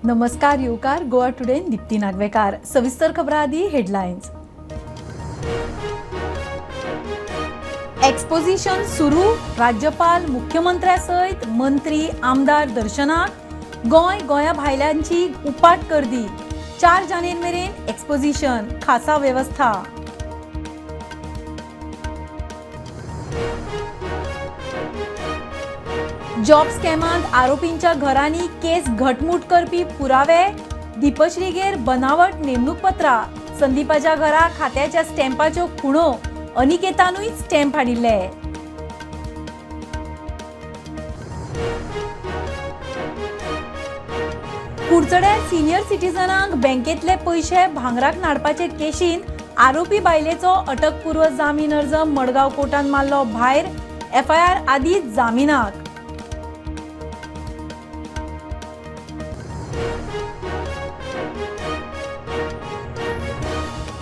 नमस्कार येवकार गोवा टुडे दीप्ती नागवेकार. सविस्तर खबरां आदी हेडलायन्स. एक्सपोजिशन सुरू, राज्यपाल मुख्यमंत्र्या सयत मंत्री आमदार दर्शनाक. गोंय गोंया भायल्यांची उपाट गर्दी. 4 जानेर मेरेन एक्सपोजिशन, खासा वेवस्था. जॉब स्कॅमांत आरोपींच्या घरांनी केस घटमूट करपी पुरावे. दीपश्रीगेर बनावट नेमणूक पत्रां. संदीपाच्या घरा खात्याच्या स्टॅम्पाच्यो खुणो. अनिकेतानूय स्टॅम्प हाडिल्ले. कुडचड्यार सिनियर सिटीजनांक बँकेतले पयशे भांगराक नाडपाचे केशींत आरोपी बायलेचो अटकपूर्व जामीन अर्ज मडगांव कोर्टान मारलो भायर. एफआयआर आदींच जामिनाक.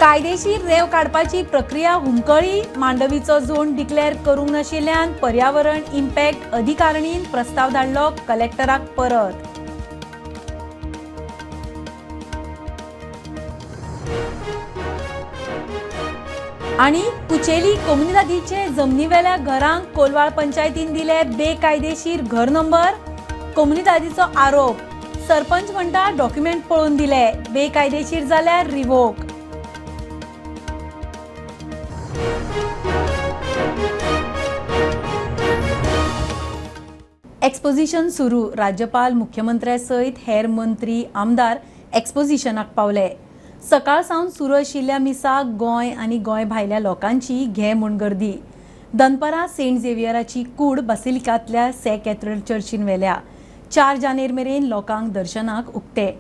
कायदेशीर रेंव काडपाची प्रक्रिया हुमकळी. मांडवीचो झोन डिक्लेअर करूंक नाशिल्ल्यान पर्यावरण इम्पॅक्ट अधिकारणीन प्रस्ताव धाडलो कलेक्टराक परत. आनी कुचेली कोमुनिदादीचे जमनीवेल्या घरांक कोलवाळ पंचायतीन दिले बेकायदेशीर घर नंबर. कोमुनिदादीचो आरोप, सरपंच म्हणटा डॉक्युमेंट पळोवन दिले, बेकायदेशीर जाल्यार रिवोक. एक्सपोजिशन सुरू, राज्यपाल मुख्यमंत्र्या सयत हेर मंत्री आमदार एक्सपोजिशनाक पावले. सकाळ सावन सुरू आशिल्ल्या मिसाक गोंय आनी गोंय भायल्या लोकांची घे म्हूण गर्दी. दनपरां सेंट झेवियराची कूड बासिलिकांतल्या से कॅथेड्रल चर्चीन व्हेल्या. 4 जानेर मेरेन लोकांक दर्शनाक उक्ते.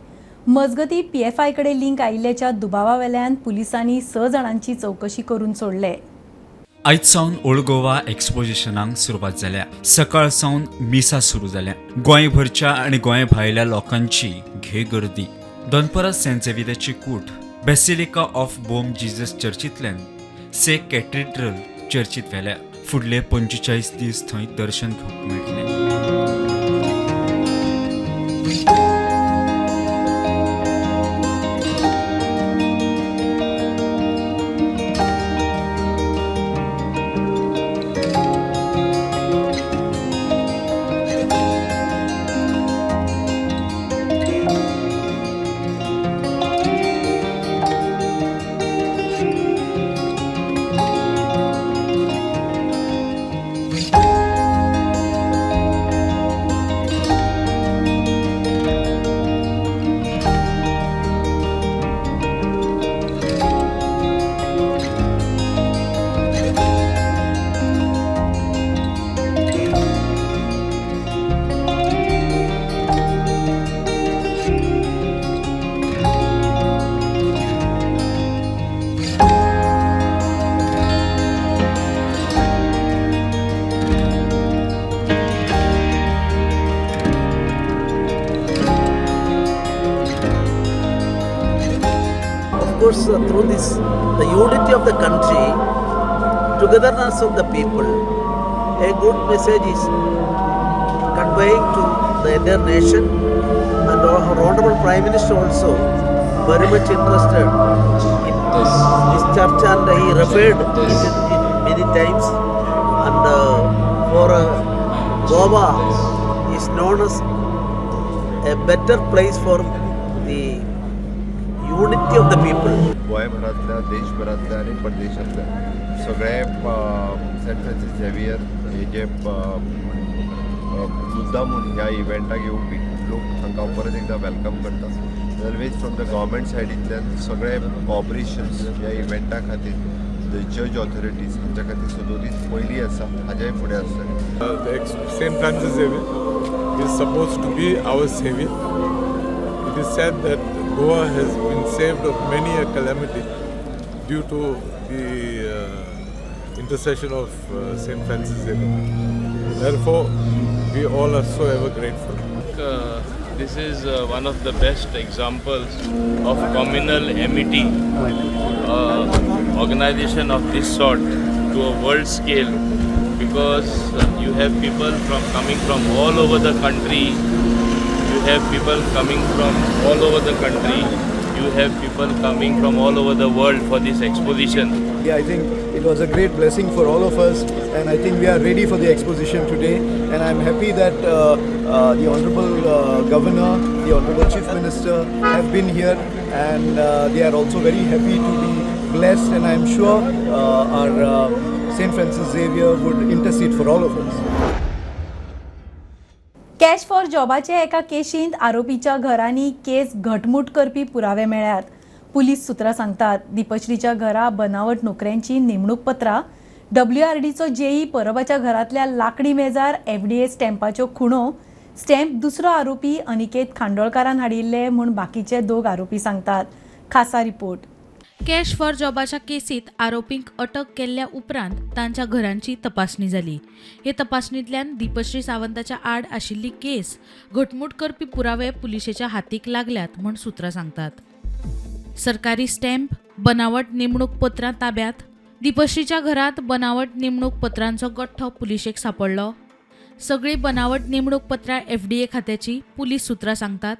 मजगती पीएफआय कडेन लिंक आयिल्ल्याच्या दुबावा वेल्यान पुलिसांनी 6 जाणांची चवकशी करून सोडले. आयज सावन ओल्ड गोवा एक्सपोजिशनाक सुरवात जाल्या. सकाळ सावन मिसा सुरू जाल्या. गोंयभरच्या आनी गोंय भायल्या लोकांची घे गर्दी. दनपरां सेंट झेवियराची कूट बेसिलिका ऑफ बोम जीजस चर्चींतल्यान से कॅथेड्रल चर्चींत व्हेल्या. फुडले 45 दीस थंय दर्शन घेवंक मेळटलें. Of course, through this, the unity of the country, togetherness of the people, a good message is conveying to the entire nation, and our Honorable Prime Minister also very much interested in this church, and he referred it many times. And for Goa is known as a better place for the unity of the people. गोंयभरांतल्या, देशभरांतल्या आनी परदेशांतल्या सगळे Saint Francis Xavier हे जे मुद्दा म्हूण ह्या इव्हेंटाक येवपी लोक हांकां परत एकदां welcome करता. ऑलवेज फ्रॉम the government सायडींतल्यान सगळे कॉपरेशन्स ह्या इव्हेंटा खातीर the जज ऑथॉरिटीज हांच्या खातीर सदोदीत पयलीं आसा, हाज्याय फुडें आसतलें. The Saint Francis Xavier is supposed to be our savior. It is said that Goa has been saved of many a calamity due to the intercession of Saint Francis Xavier. Therefore, we all are so ever grateful. This is one of the best examples of communal amity, organization of this sort to a world scale, because you have people from coming from all over the country, you have people coming from all over the country. You have people coming from all over the world for this exposition. Yeah, I think it was a great blessing for all of us, and I think we are ready for the exposition today. And I'm happy that the Honorable Governor, the Honorable Chief Minister have been here, and they are also very happy to be blessed, and I'm sure our St. Francis Xavier would intercede for all of us. Cash for जॉबाचे एका केशींत आरोपीच्या घरांनी केस घटमूट करपी पुरावे मेळ्ळ्यात. Police सुत्रां सांगतात, दीपश्रीच्या घरा बनावट नोकऱ्यांची नेमणूक पत्रां, डब्ल्यूआरडीचो जेई परबाच्या घरांतल्या लाकडी मेजार एफडीए स्टॅम्पाच्यो खुणो, स्टॅम्प दुसरो आरोपी अनिकेत खांडोळकारान हाडिल्ले म्हूण बाकीचे दोग आरोपी सांगतात. खासा रिपोर्ट. कॅश फॉर जॉबाच्या केसीत आरोपींक अटक केल्ल्या उपरांत तांच्या घरांची तपासणी जाली. हे तपासणींतल्यान दीपश्री सावंताच्या आड आशिल्ली केस घटमूट करपी पुरावे पुलिशेच्या हातीक लागल्यात म्हूण सुत्रां सांगतात. सरकारी स्टॅम्प, बनावट नेमणूक पत्रां ताब्यात. दीपश्रीच्या घरांत बनावट नेमणूक पत्रांचो गठ्ठो पुलिशेक सांपडलो. सगळीं बनावट नेमणूक पत्रां एफडीए खात्याची, पुलीस सुत्रां सांगतात.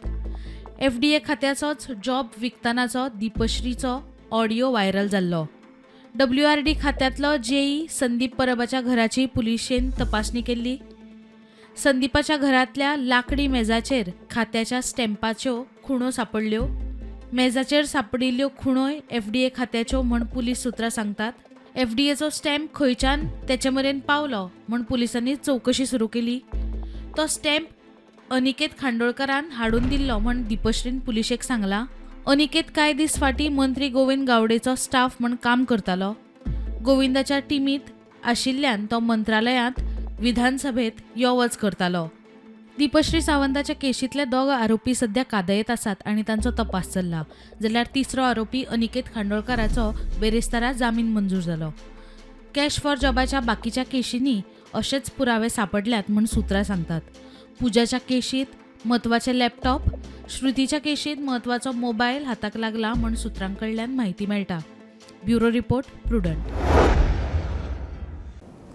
एफडीए खात्याचोच जॉब विकतनाचो दीपश्रीचो ऑडियो व्हायरल जाल्लो. डब्ल्यूआरडी खात्यांतलो जेई संदीप परबाच्या घराची पुलिशेन तपासणी केल्ली. संदीपाच्या घरांतल्या लाकडी मेजाचेर खात्याच्या स्टॅम्पाच्यो खुणो सांपडल्यो. मेजाचेर सांपडिल्ल्यो खुणोय एफडीए खात्याच्यो म्हूण पुलीस सुत्रां सांगतात. एफडीएचो स्टॅम्प खंयच्यान तेचे मेरेन पावलो म्हूण पुलिसांनी चवकशी सुरू केली. तो स्टॅम्प अनिकेत खांडोळकारान हाडून दिल्लो म्हूण दीपश्रीन पुलिशेक सांगलां. अनिकेत कांय दीस फाटीं मंत्री गोविंद गावडेचो स्टाफ म्हूण काम करतालो. गोविंदाच्या टिमींत आशिल्ल्यान तो मंत्रालयांत, विधानसभेत यो वच करतालो. दीपश्री सावंताच्या केशींतले दोग आरोपी सध्या कादयेंत आसात आनी तांचो तपास चल्ला, जाल्यार तिसरो आरोपी अनिकेत खांडोळकाराचो बेरेस्तारा जामीन मंजूर जालो. कॅश फॉर जॉबाच्या बाकीच्या केशींनी अशेच पुरावे सांपडल्यात म्हूण सुत्रां सांगतात. पुजाच्या केशींत म्हत्वाचे लॅपटॉप, श्रुतीच्या केशींत म्हत्वाचो मोबायल हाताक लागला म्हूण सुत्रां कडल्यान म्हायती मेळटा. Bureau report, Prudent.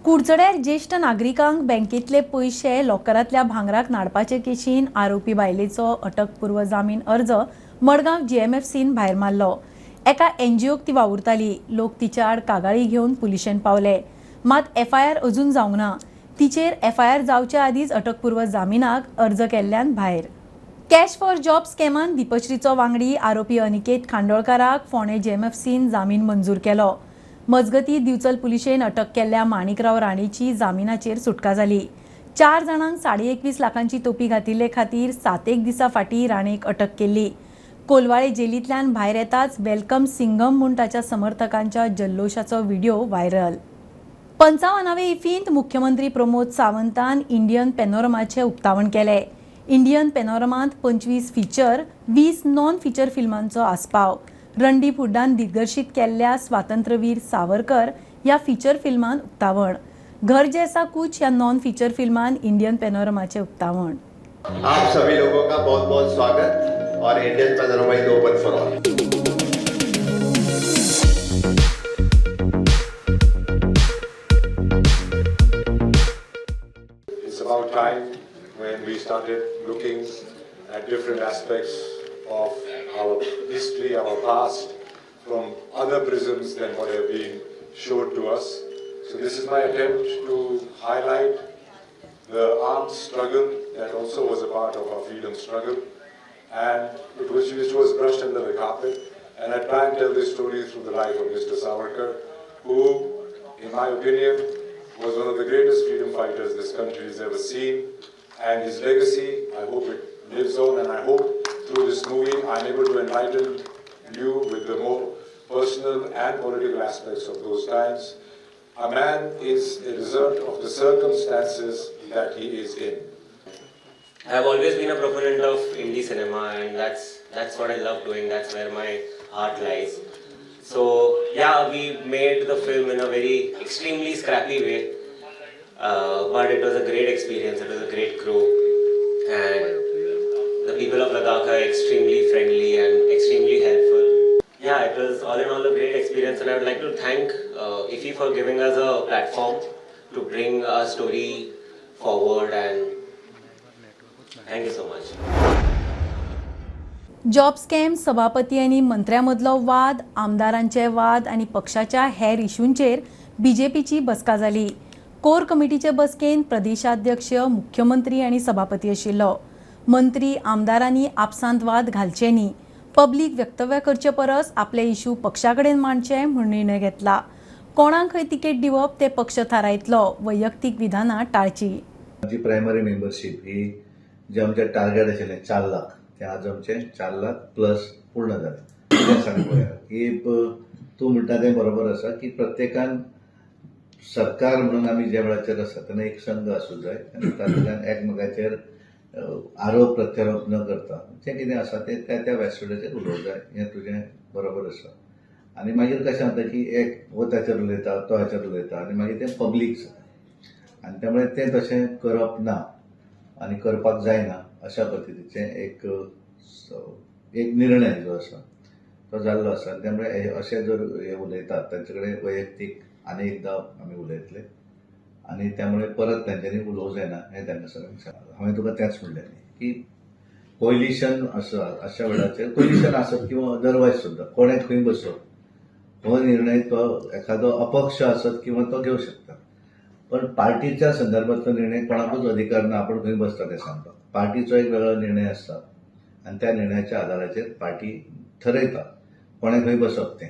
कुडचड्यार ज्येश्ठ नागरिकांक बँकेतले पयशे लॉकरांतल्या भांगराक नाडपाचे केशीन आरोपी बायलेचो अटकपूर्व जामीन अर्ज मडगांव जीएमएफसीन भायर मारलो. एका एनजीओक ती वावुरताली. लोक तिच्या आड कागाळी घेवन पुलिशेन पावले, मात एफआयआर अजून जावंक ना. तिचेर एफआयआर जावचे आदींच अटकपूर्व जामिनाक अर्ज केल्ल्यान भायर. कॅश फॉर जॉब स्कॅमान दीपश्रीचो वांगडी आरोपी अनिकेत खांडोळकाराक फोंडें जीएमएफसीन जामीन मंजूर केलो. मजगती दिवचल पुलिशेन अटक केल्ल्या माणिकराव राणेची जामिनाचेर सुटका जाली. 4 जाणांक 21.5 लाखांची तोपी घातिल्ले खातीर 7 दिसां फाटीं राणेक अटक केल्ली. कोलवाळे जेलींतल्यान भायर येताच welcome Singham म्हूण ताच्या समर्थकांच्या जल्लोशाचो व्हिडिओ व्हायरल. 55वे इफींत मुख्यमंत्री प्रमोद सावंतान इंडियन पॅनोरमाचें उक्तावण केलें. इंडियन पॅनोरमांत 25 फीचर, 20 नॉन फीचर फिल्मांचो आस्पाव. रणदीप हुड्डान दिग्दर्शीत केल्ल्या स्वातंत्र्यवीर सावरकर ह्या फीचर फिल्मान उक्तावण. घर जैसा कुछ ह्या नॉन फीचर फिल्मान इंडियन पॅनोरमाचें उक्तावण. आप सभी लोगों का बहुत बहुत स्वागत और Indian Panorama is open for all. It's about time when we started looking at different aspects of our history, our past, from other prisms than what have been showed to us. So this is my attempt to highlight the armed struggle that also was a part of our freedom struggle, and which was brushed under the carpet. And I try and tell this story through the life of Mr. Savarkar, who, in my opinion, was one of the greatest freedom fighters this country has ever seen. And his legacy, I hope it lives on, and I hope through this movie I'm able to enlighten you with the more personal and political aspects of those times. A man is a result of the circumstances that he is in. I've always been a proponent of indie cinema, and that's what I love doing. That's where my heart lies. So yeah, we made the film in a very extremely scrappy way, but it was a great experience. It was a great crew, and the people of Ladakh are extremely friendly and extremely helpful. Yeah, it was all in all a great experience, and I would like to thank IFFI for giving us a platform to bring our story forward and Thank you so much. Job scam सभापती आनी मंत्र्यां मदलो वाद, आमदारांचे वाद आनी पक्षाच्या हेर इशूंचेर बीजेपीची बसका जाली. कोर कमिटीचे बसकेन प्रदेशाध्यक्ष, मुख्यमंत्री आनी सभापती आशिल्लो. मंत्री आमदारांनी आपसांत वाद घालचे न्ही, पब्लीक वक्तव्य करचे परस आपले इशू पक्षा कडेन मांडचे म्हूण निर्णय घेतला. कोणाक खंय तिकेट दिवप ते पक्ष थारायतलो, वैयक्तीक विधानां टाळची. आमची प्रायमरी मेंबरशीप ही जे आमचें टार्गेट आशिल्लें 4 लाख, तें आज आमचें 4 लाख प्लस पूर्ण जालें. कितें सांग पळोवया की तूं म्हणटा तें बरोबर आसा की प्रत्येकान सरकार म्हणून आमी ज्या वेळाचेर आसा तेन्ना एक संघ आसूं जाय आनी तातूंतल्यान एकमेकाचेर आरोप प्रत्यारोप न करता जें कितें आसा तें त्या त्या व्यासपिठाचेर उलोवंक जाय, हें तुजें बरोबर आसा. आनी मागीर कशें जाता की एक हो ताचेर उलयता, तो हाचेर उलयता आनी मागीर तें पब्लीक जाता आनी त्यामुळे तें तशें करप ना आनी करपाक जायना अशा पद्दतीचें एक निर्णय जो आसा तो जाल्लो आसा. त्यामुळे अशें जर हे उलयतात तांचे कडेन वैयक्तीक आनी एकदां आमी उलयतले आनी त्यामुळे परत तांच्यांनी उलोवंक जायना हें तांकां सगळ्यांक सांगलां. हांवें तुका तेंच म्हणलें की कोयलिशन आसा अशा वेळाचेर कोयलिशन आसत किंवा अदरवायज सुद्दां कोणें खंय बसप हो निर्णय तो एखादो अपक्ष आसत किंवा तो घेवं शकता, पण पार्टीच्या संदर्भातलो निर्णय कोणाकूच अधिकार ना आपण खंय बसता तें सांगपाक. पार्टीचो एक वेगळो निर्णय आसता आनी त्या निर्णयाच्या आधाराचेर पार्टी ठरयता कोणें खंय बसप तें.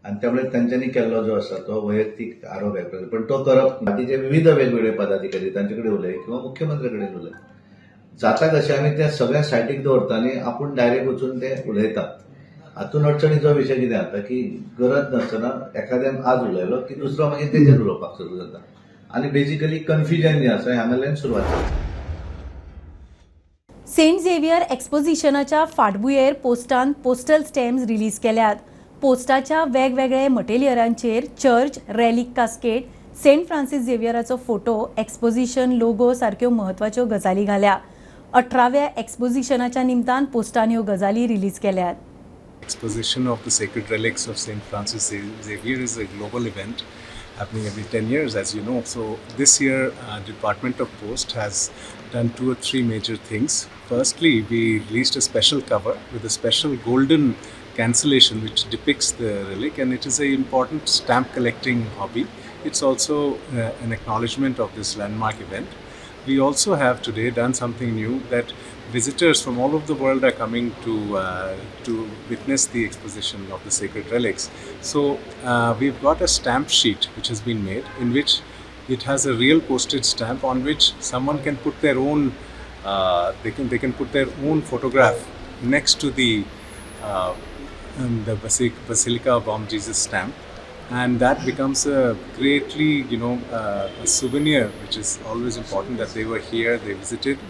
आनी त्यामुळे तांच्यांनी केल्लो जो आसा तो वैयक्तीक आरोप आहे, पण तो करप पार्टीचे विविध वेगवेगळे पदाधिकारी तांचे कडेन उलय किंवा मुख्यमंत्री कडेन उलय जाता कशें आमी त्या सगळ्या सायडीक दवरता आनी आपूण डायरेक्ट वचून ते उलयतात. हातून अडचणीचो विशय कितें जाता की गरज नासतना एखाद्यान आज उलयलो की दुसरो मागीर तेजेर उलोवपाक सुरू जाता आनी बेजिकली कन्फ्युजन जें आसा हांगाल्यान सुरवात जाता. सेंट झेवियर एक्सपोजिशनाच्या फाटभुंयेर पोस्टान पोस्टल स्टॅम्प्स रिलीज केल्यात. पोस्टाच्या वेगवेगळे मटेरियलांचेर church, relic casket, Saint Francis झेवियराचो photo, exposition logo सारक्यो म्हत्वाच्यो गजाली घाल्या. 18व्या एक्सपोजिशनाच्या निमतान पोस्टान ह्यो गजाली रिलीज केल्यात. Exposition of the sacred relics of St. Francis Xavier is a global event happening every 10 years, as you know. So this year, Department of Post has done 2 or 3 major things. Firstly, we released a special cover with a special golden cancellation which depicts the relic, and it is an important stamp collecting hobby. It's also an acknowledgement of this landmark event. We also have today done something new, that visitors from all over the world are coming to witness the exposition of the sacred relics. So we've got a stamp sheet which has been made, in which it has a real postage stamp on which someone can put their own they can put their own photograph next to the Basilica of Bom Jesus stamp, and that becomes a greatly, you know, a souvenir, which is always important that they were here, they visited,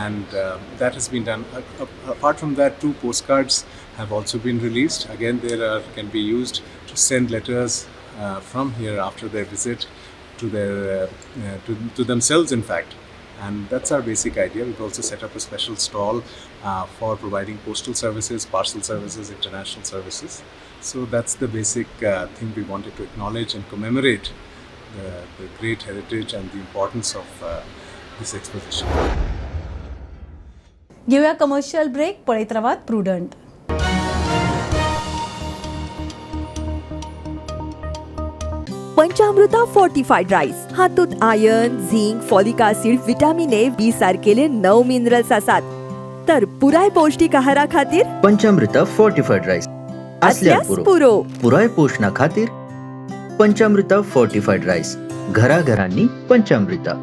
and that has been done. Apart from that, 2 postcards have also been released. Again, they can be used to send letters from here after their visit to their to themselves, in fact. And that's our basic idea. We've also set up a special stall for providing postal services, parcel services, international services. So that's the basic thing we wanted to acknowledge and commemorate the great heritage and the importance of this exposition. घेऊया commercial break. पळयत रावात prudent. पंचामृता fortified rice हातूंत iron, zinc, folic acid, vitamin A, B सारकेले 9 minerals आसात. तर पुराय पौष्टिक आहारा खातीर पंचामृता फोर्टिफाईड राईस असल्यार पुरो. पुराय पोषणा खातीर पंचामृता फोर्टिफाईड राईस, घराघरांनी पंचामृता.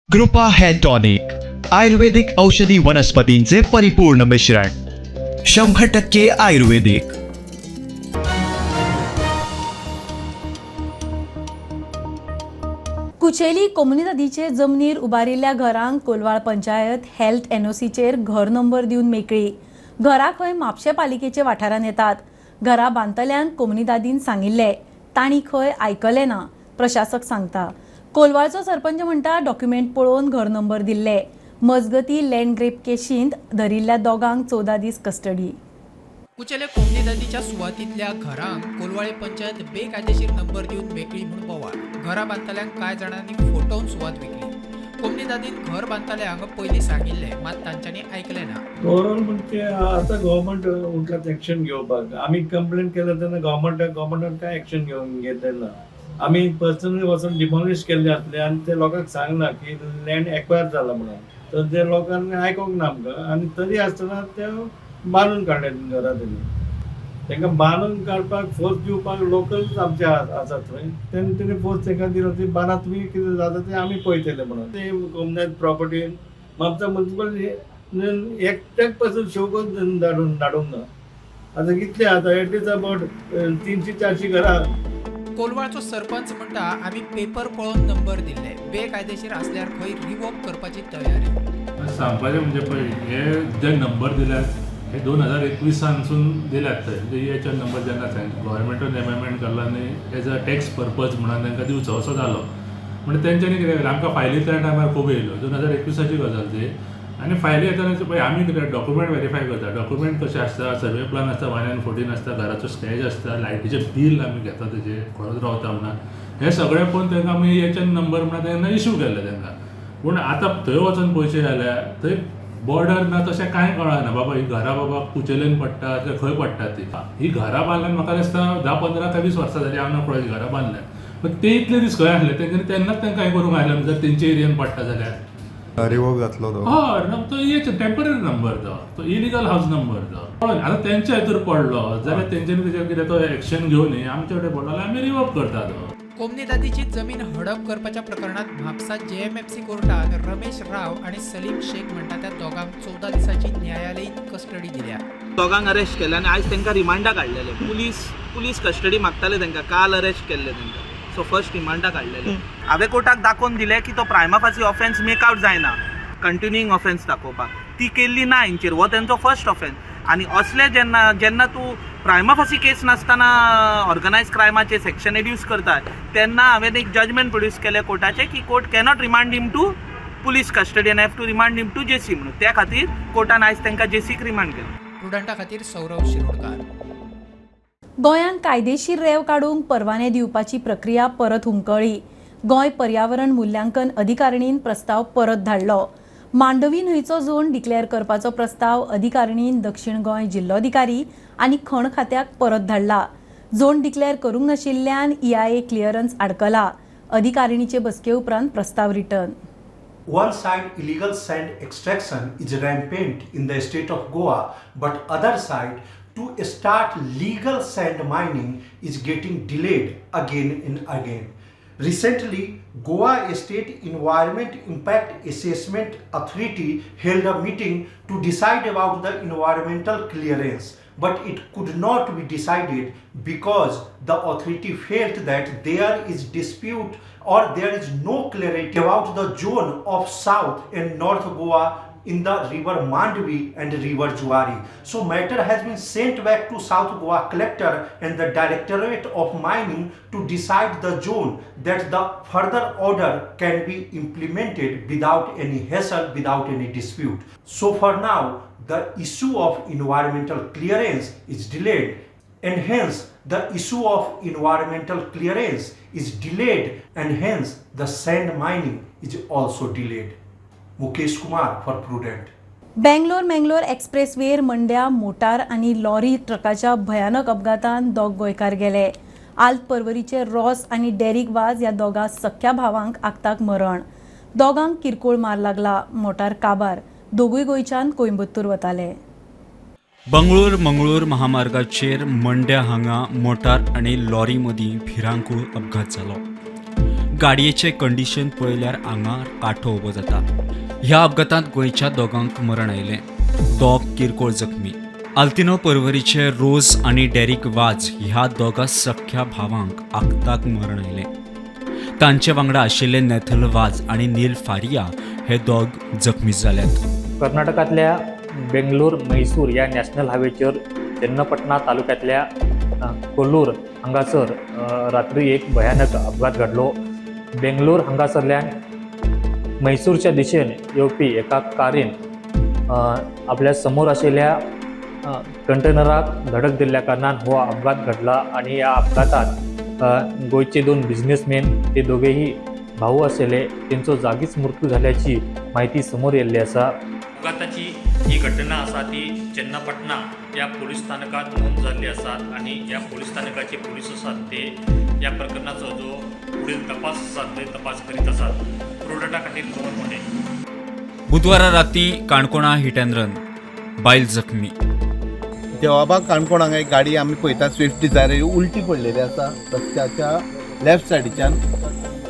कृपा हेअर टॉनिक, आयुर्वेदिक औषधी वनस्पतींचे परिपूर्ण मिश्रण, 100% आयुर्वेदिक. कुचेली कोमुनिदादीचे जमनीर उबारिल्ल्या घरांक कोलवाळ पंचायत हेल्थ एनओसीचेर घर नंबर दिवन मेकळी. घरां खंय म्हापशें पालिकेचे वाठारांत येतात. घरां बांदतल्यांक कोमुनिदादीन सांगिल्लें, तांणी खंय आयकलें ना, प्रशासक सांगता. कोलवाळचो सरपंच म्हणटा डॉक्युमेंट पळोवन घर नंबर दिल्ले. मजगती लँड ग्रेप केशींत धरिल्ल्या दोगांक 14 दीस कस्टडी. कुचेले कोमनीदादीच्या सुवातींतल्या घरांक कोलवाळे पंचायत बेकायदेशीर नंबर दिवन मेकळी म्हूण बोवाळ. घरां बांदतल्यांक कांय जाणांनी फोटोवन सुवात विकली. कोमनीदादीन घर बांदतल्यांक पयलीं सांगिल्लें, मात तांच्यांनी आयकलें ना. ओवरऑल म्हणजे आतां गव्हर्मेंट उठला एक्शन घेवपाक. आमी कंप्लेन केल्या तेन्ना गव्हर्मेंटान कांय एक्शन घेतलें ना. आमी पर्सनली वचून डिमॉलिश केल्ले आसले आनी ते लोकांक सांगला की लँड एक्वायर जाला म्हणून, तर ते लोकांनी आयकोंक ना आमकां आनी तरी आसतना ते बांदून काडले घरां. तेणी तांकां बांदून काडपाक फोर्स दिवपाक लोकल आमचे आसात थंय, तेन्ना तेणी फोर्स तांकां दिलो ती बांदात तुमी, कितें जाता तें आमी पळयतले म्हणून. ते कोमनायत प्रॉपर्टी म्हापसा म्युनिसिपल एकट्याक पासून शोकूच धाडूंक ना. आतां कितले आतां एटलीस्ट अबावट 300-400 घरां. कोलवाळचो सरपंच म्हणटा आमी पेपर पळोवन नंबर दिल्ले, बेकायदेशीर आसल्यार खंय रिवोक करपाची तयारी. सांगपाचें म्हणजे पळय, हे जे नंबर दिल्यात हे 2021सानसून दिल्यात थंय, म्हणजे एच एन नंबर जेन्ना गव्हर्मेंटान एमेंडमेंट केल्लो आनी एज अ टॅक्स पर्पज म्हणून तांकां दिवचो असो जालो. म्हणजे तेंच्यांनी कितें केलें, आमकां फायली त्या टायमार खूब येयल्यो, 2021ची गजाल ती. आनी फायली येतना पळय आमी कितें डॉक्युमेंट वेरीफाय करता, डॉक्युमेंट कशें आसता, सर्वे प्लान आसता, 1 and 14 आसता, घराचो स्केच आसता, लायटीचें बील आमी घेता तेजें, खंय रावता म्हणून हें सगळें पळोवन तांकां आमी एच एन नंबर म्हणून तेन्ना इशू केल्ले तांकां. पूण आतां थंय वचोन पयशे जाल्यार थंय बॉर्डर ना, तशें कांय कळना बाबा ही घरां बाबा कुचेलेन पडटा काय खंय पडटा ती. ही घरां बांदल्यान म्हाका दिसता 10, 15 काय 20 वर्सां जालीं, हांव ना पळय घरां बांदल्यान. पण ते इतले दीस खंय आसले तेंच्यांनी, तेन्नाच तांकां हें करूंक आयलें जर तेंच्या एरियन पडटा जाल्यार रिवोक जातलो तो. हय, तो एक टेंपररी नंबर तो इलिगल हावस नंबर तो. आतां तेंच्या हितूर पडलो जाल्यार तेंच्यांनी तेजेर कितें तो एक्शन घेवन आमचे कडेन पडलो जाल्यार आमी रिवोक करता तो. कोमनीदादीची जमीन हडप करपाच्या प्रकरणात म्हापसा जेएमएफसी कोर्टान रमेश राव आनी सलीम शेख म्हणटा त्या दोगांक 14 दिसांची न्यायालयीन कस्टडी दिल्या. दोगांक अरेस्ट केले आनी आयज तांकां रिमांडा काडलेले. पुलीस कस्टडी मागताले तांकां, काल अरेस्ट केल्ले तांकां. सो फर्स्ट रिमांडा काडलेले. हांवें कोर्टाक दाखोवन दिलें की तो prima facie offence make out जायना, कंटिन्यूइंग ऑफेन्स दाखोवपाक ती केल्ली ना हेंचेर, हो तेंचो फर्स्ट ऑफेन्स. आनी असले जेन्ना जेन्ना तूं प्रायमा फासी केस नासतना ऑर्गनायज क्रायमाचे सेक्शन एड्यूस करता तेन्ना हांवें एक जजमेंट प्रोड्यूस केलें कोर्टाचें की court cannot remand him to police custody and have to remand him to JC म्हणून. त्या खातीर कोर्टान आयज तांकां जेसीक रिमांड केलें. प्रुडंटा खातीर सौरव शिरोडकार. गोंयांत कायदेशीर रेंव काडूंक परवाने दिवपाची प्रक्रिया परत हुमकळ्ळी. गोंय पर्यावरण मुल्यांकन अधिकारिणीन प्रस्ताव परत धाडलो. मांडवी न्हंयचो झोन डिक्लेअर करपाचो प्रस्ताव अधिकारिणीन दक्षिण गोंय जिल्लोधिकारी आनी खण खात्याक परत धाडला. झोन डिक्लेअर करूंक नाशिल्ल्यान ईआयए क्लिअरन्स आडकला. अधिकारिणीचे बसके उपरांत प्रस्ताव return. One side illegal sand extraction is rampant in the state of Goa, but other side to start legal sand mining is getting delayed again and again. Recently, Goa State Environment Impact Assessment Authority held a meeting to decide about the environmental clearance, but it could not be decided because the authority felt that there is dispute or there is no clarity about the zone of South and North Goa in the river Mandvi and river Juari. So matter has been sent back to South Goa collector and the Directorate of Mining to decide the zone that the further order can be implemented without any hassle, without any dispute. So for now, the issue of environmental clearance is delayed, and hence the issue of environmental clearance is delayed, and hence the sand mining is also delayed. Mukesh Kumar for Prudent. Bangalore Mangalore एक्सप्रेसवेर Mandya मोटार आनी lorry ट्रकाच्या भयानक अपघातान दोग गोंयकार गेले. आल्त पर्वरीचे Ross आनी Derrick वाज ह्या दोगा सख्या भावांक आक्ताक मरण. दोगांक किरकोळ मार लागला. मोटार काबार. दोगूय गोंयच्यान कोयंबत्तूर वताले. बंगळूर मंगळूर महामार्गाचेर मंड्या हांगा मोटार आनी लॉरी मदीं भिरांकूळ अपघात जालो. गाडयेचें कंडिशन पळयल्यार आंगार कांटो उबो जाता. ह्या अपघातांत गोंयच्या दोगांक मरण आयलें. दोग किरकोळ जखमी. आल्तिनो पर्वरीचे रोज आनी डेरिक वाज ह्या दोगा सख्या भावांक आक्ताक मरण आयलें. तांचे वांगडा आशिल्ले नेथल वाज आनी नील फारिया हे दोग जखमी जाल्यात. कर्नाटकांतल्या बेंगलोर मैसूर ह्या नॅशनल हायवेचेर चन्नपटना तालुक्यांतल्या कोल्लूर हांगासर रात्री एक भयानक अपघात घडलो. बेंगलोर हांगासरल्यान म्हैसूरच्या दिशेन येवपी एका कारीन आपल्या समोर आशिल्ल्या कंटेनराक धडक दिल्ल्या कारणान हो अपघात घडला आनी ह्या अपघातात गोंयचे दोन बिजनेसमॅन ते दोगेही भाऊ आशिल्ले तेंचो जागीच मृत्यू झाल्याची माहिती समोर येयल्ली आसा. अपघाताची ही घटना आसा ती चन्नापटना ह्या पोलीस स्थानकात नोंद जाल्ली आसा आनी ह्या पोलीस स्थानकाचे पोलीस आसात ते ह्या प्रकरणाचो जो फुडील तपास आसा ते तपास करीत आसात. प्रोडक्टा खातीर खबर मोठे. बुधवारा राती काणकोणा हिट अँड रन, बायल जखमी. देवाबाग काणकोण हांगा एक गाडी आमी पळयता, स्विफ्ट डिझायर ही उलटी पडलेली आसा रस्त्याच्या लेफ्ट सायडीच्यान.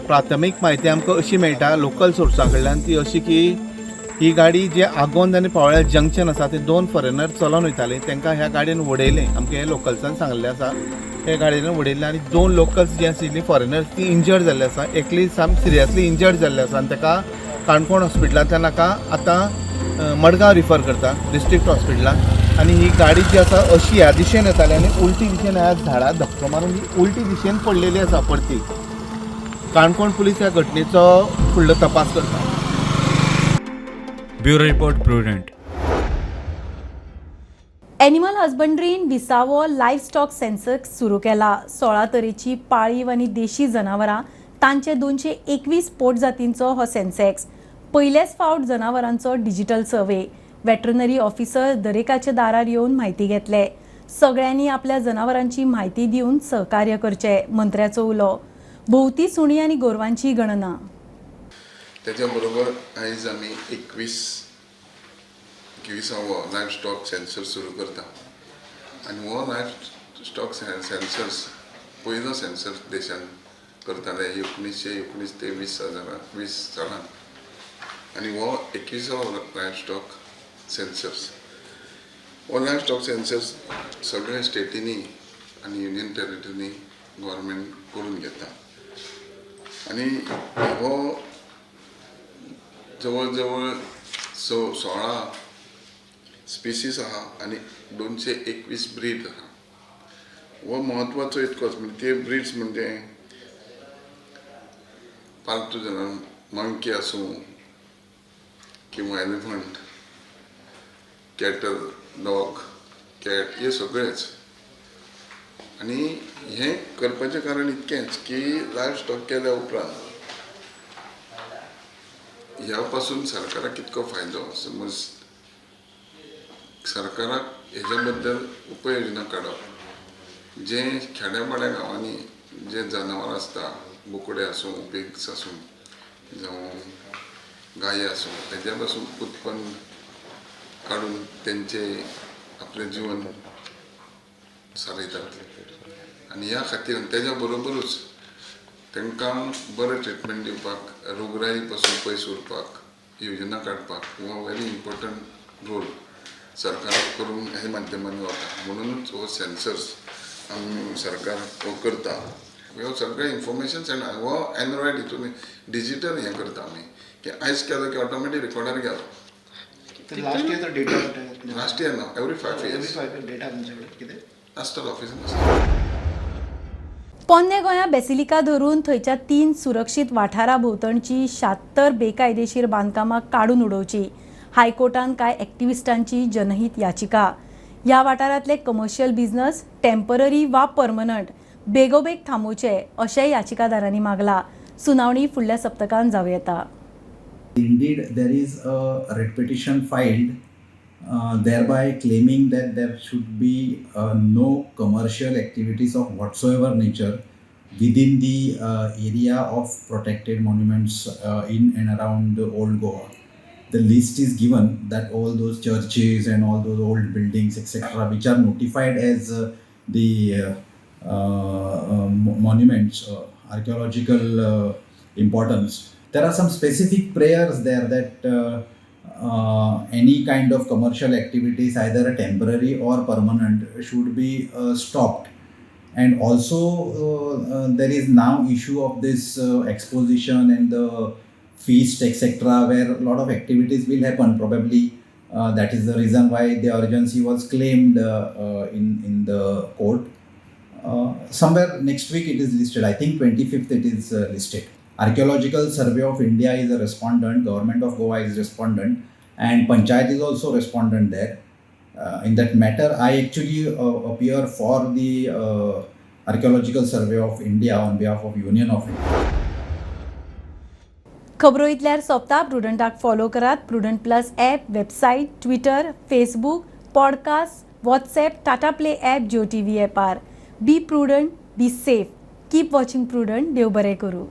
प्राथमीक म्हायती आमकां अशी मेळटा लोकल सोर्सा कडल्यान, ती अशी की ही गाडी जे आगोंद आनी पावळ्या जंक्शन आसा ते दोन फॉरेनर चलोन वयताले, तांकां ह्या गाडयेन उडयलें. आमकां हे लोकल्सान सांगलें आसा, हे गाडयेन उडयलें आनी दोन लोकल्स जी आशिल्ली फॉरेनर्स ती इंजर्ड जाल्ली आसा. एकली साम सिरियसली इंजर्ड जाल्ली आसा आनी ताका काणकोण हॉस्पिटलांतल्यान हाका आतां मडगांव रिफर करता डिस्ट्रिक्ट हॉस्पिटलान. आनी ही गाडी जी आसा अशी ह्या दिशेन येताली आनी उलटी दिशेन ह्या झाडाक धक्को मारून ही उलटी दिशेन पडलेली आसा परती. काणकोण पुलीस ह्या घटनेचो फुडलो तपास करता. Bureau report, Prudent. Animal हजबंड्रीन विसावो live stock census सुरू केला. 16 तरेची पाळीव आनी देशी जनावरां तांचे 221 पोटजातींचो हो सेन्सेक्स. पयलेच फावट जनावरांचो डिजिटल सर्वे. वेटरनरी ऑफिसर दरेकाच्या दारार येवन म्हायती घेतले. सगळ्यांनी आपल्या जनावरांची म्हायती दिवन सहकार्य करचे, मंत्र्याचो उलो. भोवती सुणी आनी गोरवांची गणना. त्याच्या बरोबर आयज आमी 21वो लायफ स्टॉक सेन्सर सुरू करता आनी हो लायफ स्टॉक सेन्सर्स पयलो सेन्सर देशान करताले 1919 ते 20 सालान आनी हो 21वो लायफ स्टॉक सेन्सर्स. हो लायफ स्टॉक सेन्सर्स सगळ्या स्टेटींनी आनी युनियन टेरिटरींनी गव्हर्मेंट करून घेता आनी हो जवळ जवळ 16 स्पिसीस आहा आनी 221 ब्रीड आहा. हो म्हत्वाचो इतकोच म्हणजे ते ब्रीड्स म्हणजे पालतू जनावर मंकी आसूं किंवा एलिफंट, कॅटल, डॉग, कॅट हे सगळेच. आनी हें करपाचें कारण इतकेंच की लायफ स्टॉक केल्या उपरांत ह्या पासून सरकाराक कितको फायदो, समज सरकाराक हेज्या बद्दल उपाय योजना काडप, जे खेड्या पाड्या गांवांनी जे जनावरां आसता, बोकडे आसूं, पिग्स आसूं, जावं गाय आसूं, तेज्या पासून उत्पन्न काडून तेंचे आपलें जिवन सारयतात. आनी ह्या खातीर तेज्या बरोबरूच तांकां बरें ट्रिटमेंट दिवपाक, रोगराई पासून पयस उरपाक योजना काडपाक हो व्हेरी इम्पोर्टंट रोल सरकाराक करूंक हे माध्यमान वता. म्हणूनच हो सेन्सर्स आमी सरकार हो करता. हो सगळें इन्फॉर्मेशन सेंड हो एन्ड्रॉयड हितून डिजिटल हें करता आमी की आयज केलो की ऑटोमॅटीक रिकॉर्डार गेलो. Last year data last year ना, एवरी 5 इयर्स डेटा कितें आसतलो ऑफिसान आसतलो. पोन्ने गोंया बेसिलिका धरून थंयच्या 3 सुरक्षीत वाठारा भोंवतणची 76 बेकायदेशीर बांदकामां काडून उडोवची, हायकोर्टान कांय एक्टिविस्टांची जनहीत याचिका. ह्या वाठारांतले कमर्शियल बिझनस टेम्पररी वा परमनंट बेगोबेग थांबोवचे अशेंय याचिकादारांनी मागला. सुनावणी फुडल्या सप्तकान जावं येता. Indeed, there is a writ petition filed, thereby claiming that there should be no commercial activities of whatsoever nature within the area of protected monuments in and around the Old Goa. The list is given that all those churches and all those old buildings, etc., which are notified as the monuments, archaeological importance. There are some specific prayers there that any kind of commercial activities, either temporary or permanent, should be stopped. And also there is now issue of this exposition and the feast, etc., where a lot of activities will happen. Probably that is the reason why the urgency was claimed in the court. Somewhere next week it is listed. I think 25th it is listed. Archaeological Survey of India is a respondent, Government of Goa is respondent, and Panchayat is also respondent there. In that matter, I actually appear for the Archaeological Survey of India on behalf of Union of India. खबरो इतल्यार सोंपता. प्रुडंटाक follow करात Prudent Plus app, website, Twitter, Facebook, podcast, WhatsApp, Tata Play app, Jio TV ऍपार. Be prudent, be safe, keep watching Prudent. देव बरें करूं.